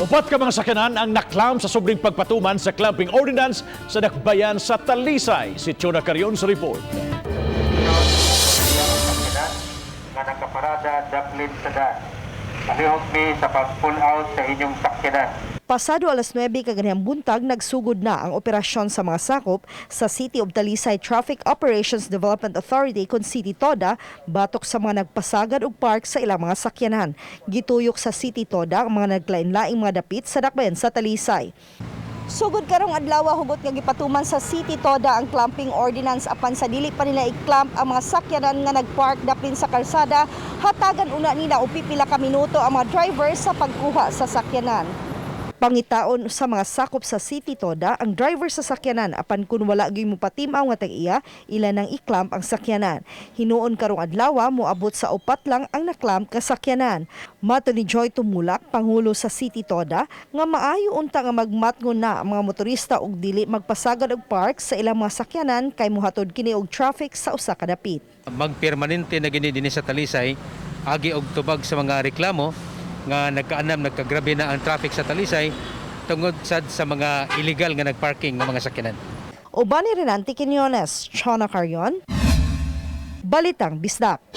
Upat ka mga sakyanan ang na-clamp sa sobring pagpatuman sa clamping ordinance sa dakbayan sa Talisay. Si Chona Carion sa report. Sakyanan nga nakaparada daplin sa daan. Palihog mi sa pag-pull out sa inyong sakyanan. Pasado alas 9 kaganihang buntag, nagsugod na ang operasyon sa mga sakop sa City of Talisay Traffic Operations Development Authority kon City TODA batok sa mga nagpasagad og park sa ilang mga sakyanan. Gituyok sa City TODA ang mga naglain-laing mga dapit sa dakbayan sa Talisay. Sugod karong adlaw, hugot nga gipatuman sa City Toda ang clamping ordinance, apan sa dili pa nila i-clamp ang mga sakyanan nga nagpark dapin sa kalsada, hatagan una nila og pipila ka minuto ang mga driver sa pagkuha sa sakyanan. Pangitaon sa mga sakop sa City Toda ang driver sa sakyanan, apan kun wala gyud mopatim-aw nga tag-iya, ila nang i-clamp ang sakyanan. Hinuon karong adlaw, moabot sa upat lang ang na-clamp ka sakyanan. Matod ni Joy Tumulak, pangulo sa City Toda, nga maayo unta nga magmatngon na ang mga motorista og dili magpasagad og park sa ilang mga sakyanan kay mohatod kini og traffic sa usa ka dapit. Magpermanente na gini dinhi sa Talisay agi og tubag sa mga reklamo nga nagkaanam, nagkagrabe na ang traffic sa Talisay tungod sad sa mga illegal nga nagparking nga mga sakyanan. Uban ni Renante Quiñones, Chona Carion, Balitang Bisdak.